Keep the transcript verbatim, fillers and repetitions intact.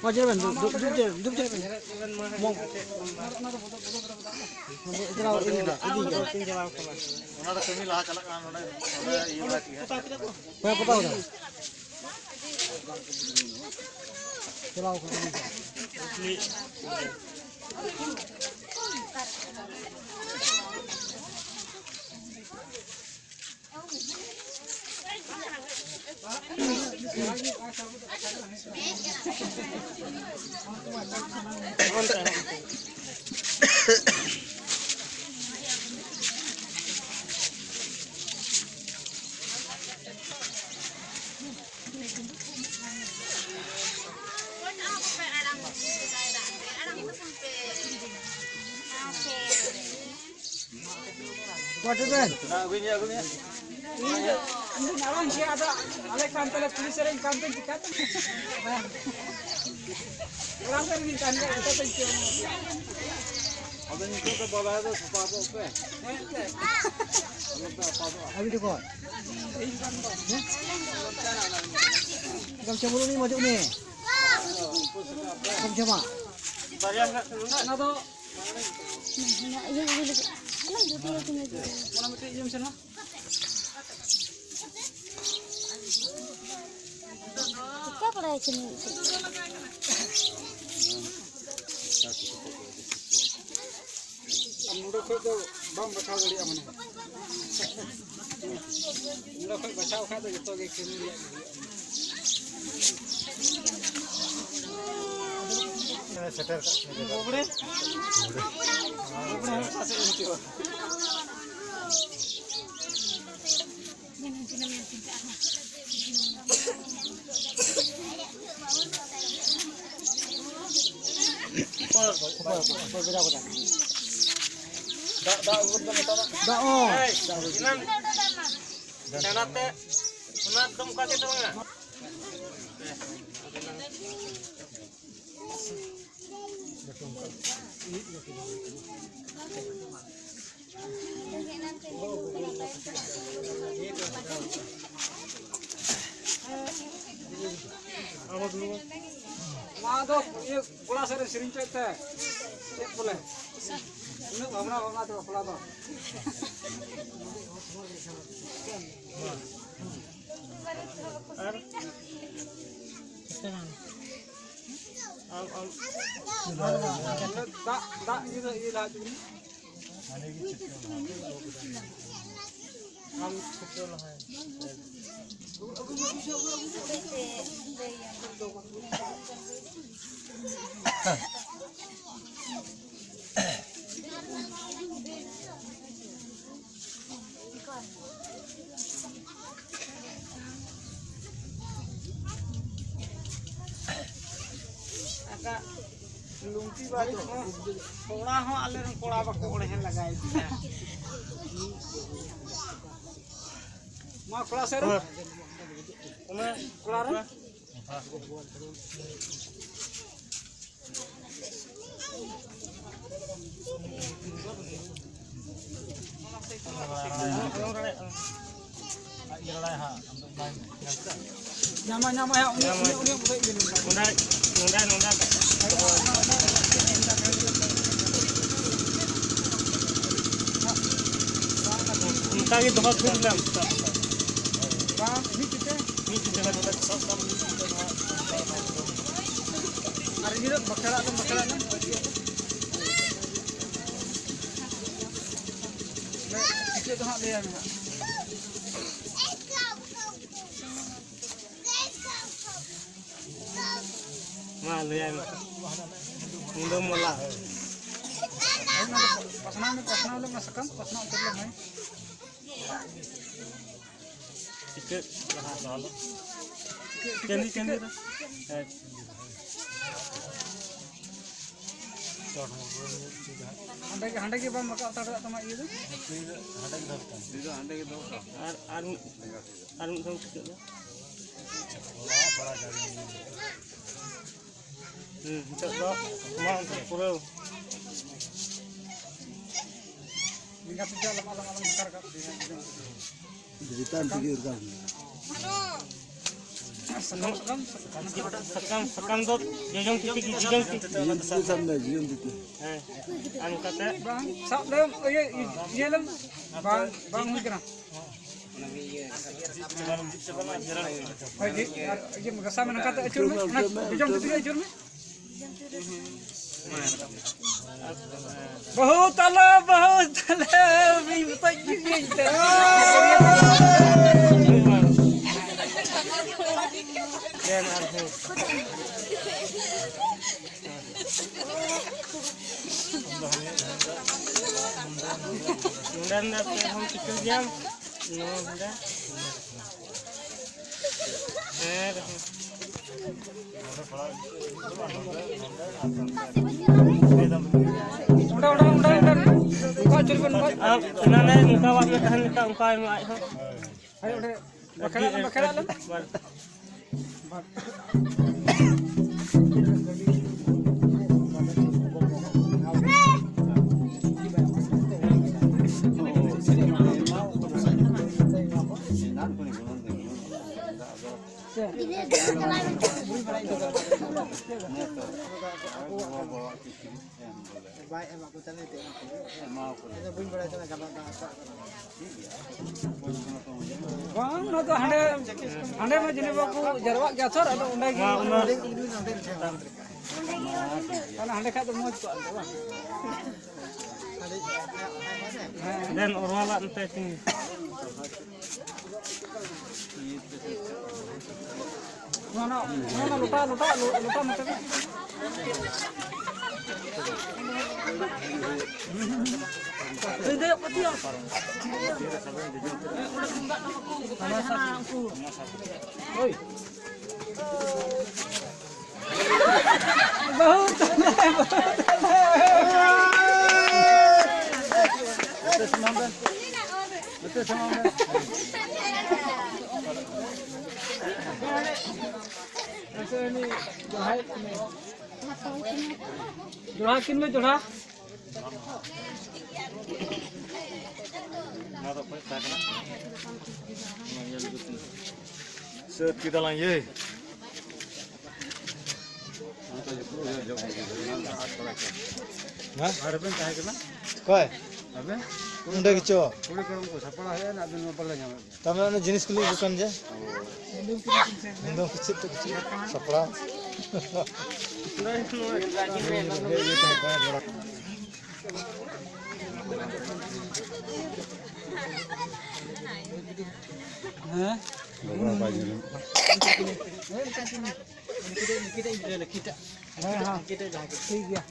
ᱢᱟ ᱡᱮᱨᱮᱲ ᱵᱮᱱ, ᱫᱩ-, ᱫᱩ-, ᱫᱩ-, ᱡᱮᱨᱮᱲ, ᱫᱩ-, ᱡᱮᱨᱮᱲ ᱵᱮᱱ᱾ ᱢᱚᱝ᱾ ᱪᱟᱞᱟᱣ, ᱤᱫᱤ, ᱤᱫᱤ᱾ ᱚᱱᱟ ᱫᱚ ᱠᱟᱹᱢᱤ ᱞᱟᱦᱟ ᱪᱟᱞᱟᱜ ᱠᱟᱱᱟ ᱱᱚᱰᱮ, ᱱᱚᱰᱮ ᱤᱭᱟᱹ ᱵᱟᱲᱟ ᱠᱮᱜᱼᱟ᱾ ᱦᱮᱸ, ᱯᱚᱛᱟᱣ ᱠᱟᱫᱟ᱾ ᱪᱟᱞᱟᱣ ᱠᱟᱱᱟ᱾ ᱢᱟ ᱴᱷᱤᱠ ᱵᱮᱱ᱾ ᱟᱹᱜᱩᱭ ᱢᱮ, ᱟᱹᱜᱩᱭ ᱢᱮ᱾ ᱤᱧ ᱫᱚ, ᱤᱧ ᱫᱚ ᱢᱟᱨᱟᱝ ᱜᱮᱭᱟ, ᱟᱫᱚ ᱟᱞᱮ ᱠᱟᱱ ᱛᱟᱞᱮ ᱠᱩᱲᱤ ᱥᱮᱨᱮᱧ ᱠᱟᱱ ᱛᱮ ᱪᱤᱠᱟᱹᱛᱮ? ᱚᱲᱟᱜ ᱥᱮᱫ ᱨᱮᱜᱤᱧ ᱛᱟᱦᱮᱱ ᱜᱮᱭᱟ, ᱡᱚᱛᱚ ᱥᱮᱫ ᱜᱮ᱾ ᱟᱫᱚ ᱱᱤᱛᱚᱜ ᱫᱚ ᱵᱟᱵᱟ ᱫᱚ ᱥᱟᱯᱟ ᱠᱚᱜ ᱯᱮ᱾ ᱦᱮᱸ, ᱮᱱᱛᱮ᱾ ᱟᱞᱚ ᱯᱮ ᱟᱯᱟᱫᱚᱜᱼᱟ᱾ ᱟᱹᱵᱤᱱ ᱫᱚ ᱚᱠᱚᱭ? ᱜᱟᱢᱪᱷᱟ ᱵᱚᱞᱚ ᱱᱤᱭᱟᱹ ᱢᱟᱡᱚᱜ ᱱᱤᱭᱟᱹ᱾ ᱜᱟᱢᱪᱷᱟ ᱢᱟ᱾ ᱚᱱᱟ ᱫᱚ ᱤᱭᱟᱹ, ᱤᱭᱟᱹ ᱞᱟᱹᱜᱤᱫ᱾ ᱚᱱᱟ ᱢᱤᱫᱴᱮᱡ ᱤᱭᱟᱹ ᱢᱮᱥᱮ ᱱᱚᱣᱟ᱾ ᱪᱮᱠᱟ ᱵᱟᱲᱟᱭ ᱠᱟᱹᱱᱟᱹᱧ? ᱟᱨ ᱱᱚᱰᱮ ᱠᱷᱚᱡ ᱫᱚ ᱵᱟᱢ ᱵᱟᱪᱷᱟᱣ ᱫᱟᱲᱮᱭᱟᱜᱼᱟ, ᱢᱟᱱᱮ᱾ ᱱᱚᱰᱮ ᱠᱷᱚᱡ ᱵᱟᱪᱷᱟᱣ ᱠᱷᱟᱡ ᱫᱚ ᱡᱚᱛᱚ ᱜᱮ ᱠᱟᱹᱢᱤ ᱨᱮᱭᱟᱜ ᱜᱮ ᱦᱩᱭᱩᱜᱼᱟ᱾ ᱥᱮᱴᱮᱨ ᱠᱟᱜ ᱠᱚᱣᱟ᱾ ᱵᱟᱵᱲᱮ᱾ ᱵᱟᱵᱲᱮ ᱦᱚᱸ ᱚᱠᱟ ᱥᱮᱫ ᱮᱢ ᱦᱤᱡᱩᱜᱼᱟ? ᱫᱟᱜ, ᱫᱟᱜ ᱟᱹᱜᱩ ᱠᱟᱛᱮ ᱢᱮᱛᱟᱢᱟ᱾ ᱫᱟᱜ ᱦᱚᱸ᱾ ᱮᱭ, ᱮᱱᱟᱱ ᱪᱷᱟᱱᱟ ᱛᱮ ᱚᱱᱟ ᱮᱠᱫᱚᱢ ᱚᱠᱟ ᱠᱮᱫ ᱛᱟᱞᱟᱝᱟ? ᱟᱫᱚ ᱤᱭᱟᱹ ᱠᱚᱲᱟ ᱥᱮᱫ ᱨᱮ ᱥᱮᱨᱮᱧ ᱪᱮᱫ ᱛᱮ? ᱪᱮᱫ ᱵᱚᱞᱮ? ᱩᱱᱟᱹᱜ ᱵᱷᱟᱵᱽᱱᱟ ᱵᱷᱟᱵᱽᱱᱟ ᱛᱮ ᱵᱟᱯᱞᱟ ᱫᱚ᱾ ᱟᱨ ᱟᱢ, ᱟᱢ, ᱫᱟᱜ, ᱫᱟᱜ ᱤᱭᱟᱹ ᱫᱚ ᱤᱭᱟᱹ ᱞᱟᱦᱟ ᱦᱚᱪᱚ ᱠᱟᱹᱱᱟᱹᱧ᱾ ᱟᱢ ᱪᱷᱩᱴᱟᱹᱣ ᱞᱟᱦᱟᱭ᱾ ᱟᱠᱟ ᱞᱩᱝᱠᱤ ᱵᱟᱨᱤ ᱦᱚᱸ, ᱠᱚᱲᱟ ᱦᱚᱸ ᱟᱞᱮ ᱨᱮᱱ ᱠᱚᱲᱟ ᱵᱟᱠᱚ ᱚᱲᱦᱮ ᱞᱟᱜᱟᱭ ᱜᱮᱭᱟ᱾ ᱢᱟ ᱠᱚᱲᱟ ᱥᱮᱫ ᱨᱮ᱾ ᱠᱚᱲᱟ ᱨᱮ᱾ ᱧᱟᱢᱟ, ᱧᱟᱢᱟ, ᱦᱮᱸ, ᱩᱱᱤ, ᱩᱱᱤ, ᱩᱱᱤ, ᱩᱱᱤ, ᱩᱱᱤ, ᱩᱱᱤ᱾ ᱱᱚᱰᱮ, ᱱᱚᱰᱮ, ᱱᱚᱰᱮ᱾ ᱚᱱᱠᱟ ᱜᱮ ᱫᱚᱦᱚ ᱛᱷᱤᱨ ᱞᱮᱢ᱾ ᱵᱟᱝ, ᱢᱤᱫ ᱛᱤ ᱛᱮ᱾ ᱢᱤᱫ ᱛᱤ ᱛᱮ ᱱᱚᱰᱮ ᱥᱟᱵ ᱠᱟᱜ ᱢᱮ, ᱢᱤᱫ ᱛᱤ ᱛᱮ ᱱᱚᱣᱟ᱾ ᱟᱨ ᱤᱭᱟᱹ ᱵᱟᱠᱷᱮᱲᱟᱜ ᱞᱮᱢ, ᱵᱟᱠᱷᱮᱲᱟᱜ ᱞᱮᱢ᱾ ᱴᱷᱤᱠᱟᱹ ᱫᱚ ᱦᱟᱸᱜ ᱞᱟᱹᱭᱟᱢ ᱦᱟᱸᱜ᱾ ᱢᱟ ᱞᱟᱹᱭᱟᱭ ᱢᱮ᱾ ᱧᱤᱫᱟᱹ ᱢᱟᱞᱟ᱾ ᱯᱟᱥᱱᱟᱣ ᱢᱮ, ᱯᱟᱥᱱᱟᱣ ᱞᱮ ᱢᱮ ᱥᱟᱠᱟᱢ, ᱯᱟᱥᱱᱟᱣ ᱩᱛᱟᱹᱨ ᱞᱮ ᱢᱮ᱾ ᱴᱤᱠᱟᱹ ᱞᱟᱦᱟ ᱫᱚᱦᱚ ᱞᱮ᱾ ᱴᱤᱠᱟᱹ, ᱴᱤᱠᱟᱹ, ᱠᱟᱹᱢᱤ, ᱠᱟᱹᱢᱤ ᱴᱤᱠᱟᱹ᱾ ᱨᱮ᱾ ᱦᱮᱸ᱾ ᱦᱟᱸᱰᱮ ᱜᱮ, ᱦᱟᱸᱰᱮ ᱜᱮ ᱵᱟᱢ ᱨᱟᱠᱟᱵ ᱦᱟᱛᱟᱲ ᱫᱟᱲᱮᱭᱟᱜ ᱛᱟᱢᱟ ᱤᱭᱟᱹ ᱫᱚ? ᱦᱟᱸᱰᱮ ᱜᱮ ᱫᱚᱦᱚ ᱠᱟᱜ ᱢᱮ᱾ ᱟᱨ, ᱟᱨ ᱢᱤᱫ, ᱟᱨ ᱢᱤᱫ ᱫᱷᱟᱣ ᱴᱤᱠᱟᱹᱜ ᱢᱮ᱾ ᱦᱩᱸ, ᱱᱤᱛᱚᱜ ᱫᱚ ᱱᱚᱣᱟ ᱯᱩᱨᱟᱹ᱾ ᱮᱸᱜᱟᱛ ᱛᱤᱛᱮ ᱟᱞᱚᱢ, ᱟᱞᱚᱢ, ᱟᱞᱚᱢ ᱦᱟᱛᱟᱲ ᱠᱟᱜ᱾ ᱰᱤᱡᱤᱴᱟᱞ ᱛᱮᱜᱮ ᱚᱱᱠᱟ ᱦᱩᱭᱩᱜᱼᱟ᱾ ᱥᱟᱠᱟᱢ, ᱥᱟᱠᱟᱢ, ᱥᱟᱠᱟᱢ ᱫᱚ ᱡᱚᱡᱚᱢ ᱛᱤ ᱛᱮᱜᱮ, ᱡᱚᱡᱚᱢ ᱛᱤ ᱛᱮ᱾ ᱡᱤᱭᱚᱱ ᱛᱤ ᱥᱟᱵ ᱢᱮ, ᱡᱤᱭᱚᱱ ᱛᱤ ᱛᱮ᱾ ᱦᱮᱸ, ᱟᱨ ᱱᱚᱝᱠᱟᱛᱮ ᱵᱟᱝ ᱥᱟᱵ ᱞᱮᱢ, ᱤᱭᱟᱹ, ᱤᱭᱟᱹ ᱞᱮᱢ, ᱵᱟᱝ, ᱵᱟᱝ ᱦᱩᱭ ᱠᱟᱱᱟ᱾ ᱦᱳᱭ, ᱤᱭᱟᱹ, ᱟᱨ ᱤᱭᱟᱹ ᱜᱷᱟᱥᱟᱣ ᱢᱮ, ᱱᱚᱝᱠᱟᱛᱮ ᱟᱹᱪᱩᱨ ᱢᱮ, ᱚᱱᱟ ᱡᱚᱡᱚᱢ ᱛᱤ ᱛᱮᱜᱮ ᱟᱹᱪᱩᱨ ᱢᱮ᱾ ᱵᱟᱹᱦᱩ ᱛᱟᱞᱮ, ᱵᱟᱹᱦᱩ ᱛᱟᱞᱮ, ᱢᱤᱫ ᱢᱚᱛᱚᱡ ᱜᱮ ᱢᱤᱫ ᱛᱮ᱾ ᱱᱚᱰᱮ ᱱᱚᱰᱮ ᱯᱮ ᱦᱚᱲ ᱠᱤᱪᱷᱩ ᱧᱟᱢ, ᱱᱚᱣᱟ ᱱᱚᱰᱮ᱾ ᱦᱮᱸ, ᱦᱮᱸ᱾ ᱚᱸᱰᱮ, ᱚᱸᱰᱮ, ᱚᱸᱰᱮ, ᱚᱸᱰᱮ᱾ ᱚᱱᱠᱟ ᱟᱹᱪᱩᱨ ᱵᱮᱱ, ᱚᱱᱠᱟ᱾ ᱟᱨ ᱚᱱᱟ ᱨᱮ ᱱᱚᱝᱠᱟ ᱵᱟᱝ ᱛᱟᱦᱮᱱ ᱞᱮᱠᱟ, ᱚᱱᱠᱟ ᱟᱭᱢᱟ ᱟᱡ ᱦᱚᱸ᱾ ᱦᱳᱭ, ᱚᱸᱰᱮ ᱵᱟᱠᱷᱮᱲ ᱟᱞᱮ, ᱵᱟᱠᱷᱮᱲ ᱟᱞᱮ᱾ ᱵᱟᱭ ᱮᱢᱟ ᱠᱚ ᱛᱟᱞᱮ ᱛᱮ ᱚᱱᱟ ᱠᱚ᱾ ᱟᱫᱚ ᱵᱟᱹᱧ ᱵᱟᱲᱟᱭ ᱠᱟᱱᱟ ᱜᱟᱱᱚᱜ ᱫᱚ ᱟᱠᱚᱣᱟᱜ ᱠᱟᱱᱟ᱾ ᱵᱟᱝ, ᱚᱱᱟ ᱫᱚ ᱦᱟᱸᱰᱮ, ᱦᱟᱸᱰᱮ ᱢᱟ ᱡᱮᱱᱮᱵᱟ ᱠᱚ ᱡᱟᱨᱣᱟᱜ ᱜᱮᱭᱟ ᱛᱚ, ᱟᱫᱚ ᱚᱸᱰᱮ ᱜᱮ᱾ ᱦᱮᱸ, ᱚᱱᱟ ᱚᱸᱰᱮ ᱜᱮ ᱤᱧ ᱫᱚ ᱱᱚᱸᱰᱮ ᱢᱤᱫ ᱴᱷᱮᱱ ᱵᱟᱝ ᱫᱚᱨᱠᱟᱨ᱾ ᱛᱟᱦᱞᱮ ᱦᱟᱸᱰᱮ ᱠᱷᱟᱡ ᱫᱚ ᱢᱚᱡᱽ ᱠᱚᱜᱼᱟ ᱚᱱᱛᱮ ᱵᱟᱝ? ᱦᱟᱸᱰᱮ, ᱦᱮᱸ, ᱦᱮᱸ, ᱦᱮᱸ᱾ ᱫᱮᱱ ᱚᱨᱣᱟᱞᱟᱜ ᱱᱚᱛᱮ ᱛᱤᱧ᱾ ᱱᱚᱣᱟ, ᱱᱚᱣᱟ, ᱱᱚᱣᱟ ᱞᱚᱴᱟ, ᱞᱚᱴᱟ, ᱞᱚᱴᱟ ᱱᱚᱛᱮ ᱢᱮ᱾ ᱦᱳᱭ᱾ ᱵᱟᱹᱦᱩ ᱛᱟᱞᱮ, ᱵᱟᱹᱦᱩ ᱛᱟᱞᱮ᱾ ᱡᱚᱲᱟ ᱠᱤᱱ ᱢᱮ, ᱡᱚᱲᱟ᱾ ᱠᱮᱫᱟᱞᱟᱝ ᱤᱭᱟᱹ᱾ ᱦᱮᱸ? ᱚᱠᱚᱭ? ᱚᱸᱰᱮ ᱜᱮᱪᱚ᱾ ᱛᱟᱨ ᱢᱟᱱᱮ ᱚᱱᱟ ᱡᱤᱱᱤᱥ ᱠᱚᱞᱤᱧ ᱟᱹᱜᱩ ᱠᱟᱱ ᱡᱮ᱾ ᱢᱮᱱᱫᱚ ᱠᱤᱪᱷᱩ ᱛᱚ ᱠᱤᱪᱷᱩ ᱥᱟᱯᱲᱟᱣ᱾ ᱦᱮᱸ? ᱦᱮᱸ, ᱦᱮᱸ᱾ ᱴᱷᱤᱠ ᱜᱮᱭᱟ᱾